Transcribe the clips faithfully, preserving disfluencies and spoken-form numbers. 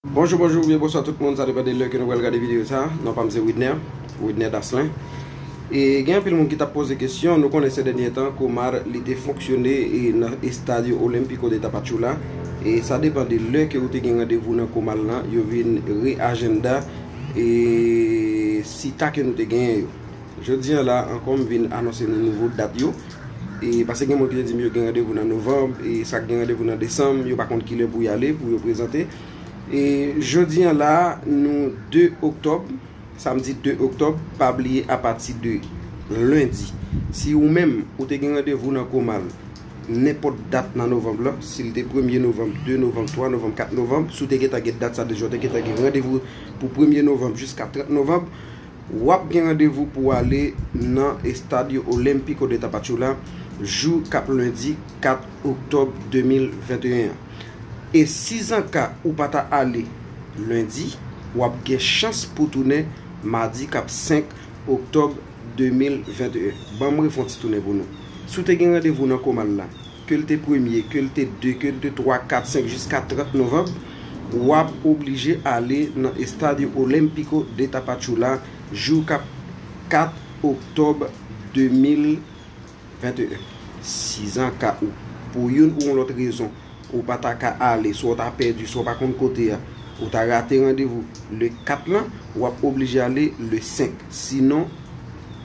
Bonjou, bonjou, oubyen bonswa tout moun, sa depann de lè ke nou pral gade videyo sa. Non pa m se Widner, Widner Daslin. E gen anpil moun ki t ap poze kesyon, nou konnen se dènye tan Comar li te fonksyone e nan Estadio Olímpico de Tapachula. E sa depann de lè ke ou te gen randevou nan Comar lan, yo vin re-ajanda e sita ke nou te genyen yo. Jodi an la ankò m vin anonse nou nouvo dat yo. E paske gen moun ki te di m yo gen randevou nan novanm, e sa k gen randevou nan desanm, yo pa konn kilè pou y ale, pou yo prezante. E jodi an la, nou de oktòb, samdi de oktòb, pa bliye apati de lendi. Si ou menm, ou te gen randevou nan Comar, nenpòt dat nan novanm lan, si l te premye novanm, de novanm, twa novanm, kat novanm, si w te gentan gen dat sa deja, w te gentan gen randevou pou premye novanm jiska trant novanm, w ap gen randevou pou w ale nan Estadio Olímpico de Tapachula jou k ap lendi kat oktòb de mil venteyen an. E si zanka ou pa ta ale lendi, w ap gen chans pou tounen madi k ap senk oktòb de mil venteyen. Ban m refè yon ti tounen pou nou. Si w te gen randevou nan Comar la, ke l te premye, ke l te de, ke l te twa, kat, senk, jiska trant novanm, w ap oblije ale nan Estadio Olímpico de Tapachula jou k ap kat oktòb de mil venteyen. Si zanka ou, pou youn ou yon lòt rezon, ou pa ta ka ale, swa w ta pèdi, swa w pa konn kote a, ou ta rate randevou le kat lan, w ap oblije ale le senk. Sinon,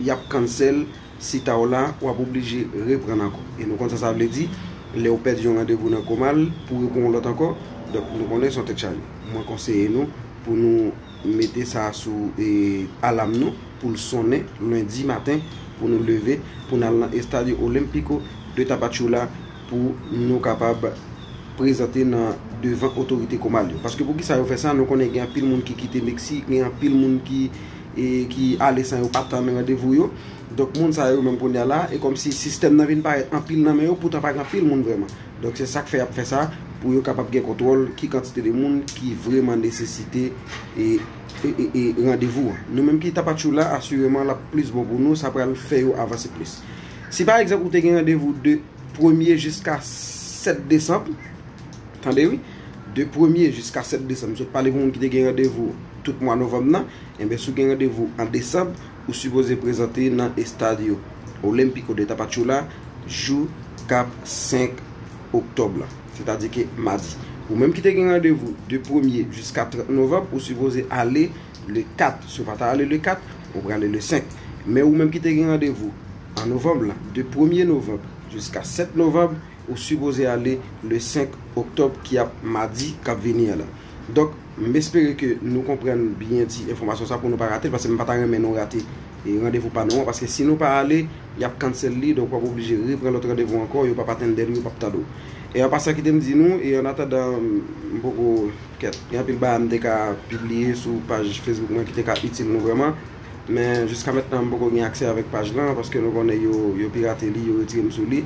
y ap cancel sita w la, w ap oblije reprann ankò. E nou konn sa sa vle di, lè w pèdi yon randevou nan Comar, pou reprann yon lòt ankò, donk nou konnen se yon tèt chaje. Mwen konseye nou pou nou mete sa sou e, alam nou, pou l sonnen lendi maten, pou nou leve, pou n al nan Estadio Olímpico de Tapachula, pou nou kapab prezante nan devan otorite Comar yo. Paske pou ki sa yo fè sa, nou konnen gen anpil moun ki kite Meksik, gen anpil moun ki, e, ki ale san yo pa tann randevou yo. Donk moun sa yo menm kounye a la, e kòmsi sistèm nan vin parèt anpil nan men yo, poutan pa gen anpil moun vrèman. Donk se sa k fè y ap fè sa, pou yo kapab gen kontwòl ki kantite de moun ki vrèman nesesite e, e, e, e randevou an. Nou menm ki Tapachula, asireman l ap plis bon pou nou, sa pral fè yo avanse plis. Si pa egzanp ou te gen randevou de premye jiska sèt desanm, tande wi, de premye jiska sèt desanm, m sot pale pou moun ki te gen randevou tout mwa novanm nan, enben si w gen randevou an desanm, ou sipoze prezante nan Estadio Olímpico de Tapachula jou k ap senk oktòb la, sètadi ke madi. Ou menm ki te gen randevou de premye jiska trant novanm, ou sipoze ale le kat. Si w pa ta ale le kat, ou prale le senk. Men ou menm ki te gen randevou an novanm la, de premye novanm jiska sèt novanm, ou sipoze ale le senk oktòb ki ap madi k ap vini an la. Donk, m espere ke nou konprann byen ti enfòmasyon sa pou nou pa rate l, paske m pa ta renmen nou rate e randevou pa nou an, paske si nou pa ale, y ap cancel li, donk w ap oblije repran lòt randevou ankò, yo p ap atende w, yo p ap tande w. E an pasan kite m di nou, e an atandan, m poko, kèt, gen anpil bagay m te ka pibliye sou paj Facebook mwen ki te ka itil nou vrèman, men jiska mentnan m poko gen aksè avèk paj lan, paske nou konnen yo, yo pirate li, yo retire m sou li.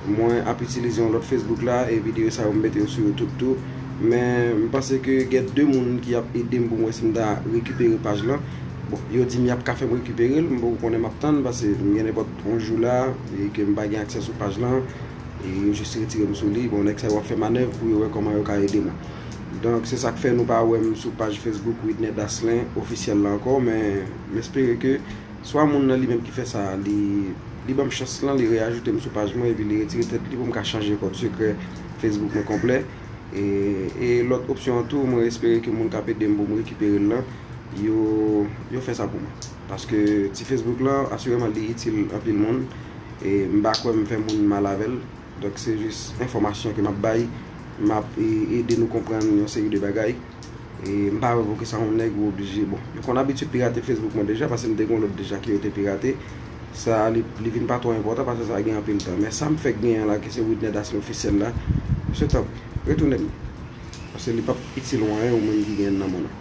Mwen ap itilize yon lòt Facebook la, e videyo sa yo m mete yo sou YouTube tou. Men m panse ke gen de moun ki ap ede m pou m wè si m ta rekipere paj lan. Bon, yo di m y ap ka fè m rekipere l, m poko konnen m ap tann, paske m gen nenpòt yon jou la, e ke m pa gen aksè sou paj lan, e yo jis retire m sou li. Bon, nèg sa yo ap fè manèv pou yo wè kòman yo ka ede mwen. Donk, se sa k fè nou pa wè m sou paj Facebook Widner Daslin ofisyèl la ankò, men m espere ke swa moun nan li menm ki fè sa, li, li ban m chans lan, li reajoute m sou paj mwen, epi li retire tèt li pou m ka chanje kòd sekrè Facebook mwen konplè. E, e lòt opsyon an tou, mwen espere ke moun k ap ede m pou m rekipere l lan, yo, yo fè sa pou mwen. Paske ti Facebook lan, asireman, li itil anpil moun. E m pa kwè m fè moun mal avè l. Donk, se jis enfòmasyon ke m ap bay. M ap, e, ede nou konprann yon seri de bagay. E m pa wè poukisa yon nèg ou oblije, bon, yo konn abitye pirate Facebook mwen deja, paske m te gen yon lòt deja ke yo te pirate. Sa, li, li vin pa twò enpòtan, paske sa gen anpil tan. Men sa m fèk genyen la, ki se Widner Daslin ofisyèl la, se tanp, retounen m. Paske li p ap itil ou anyen, ou menm ki genyen l nan men w lan.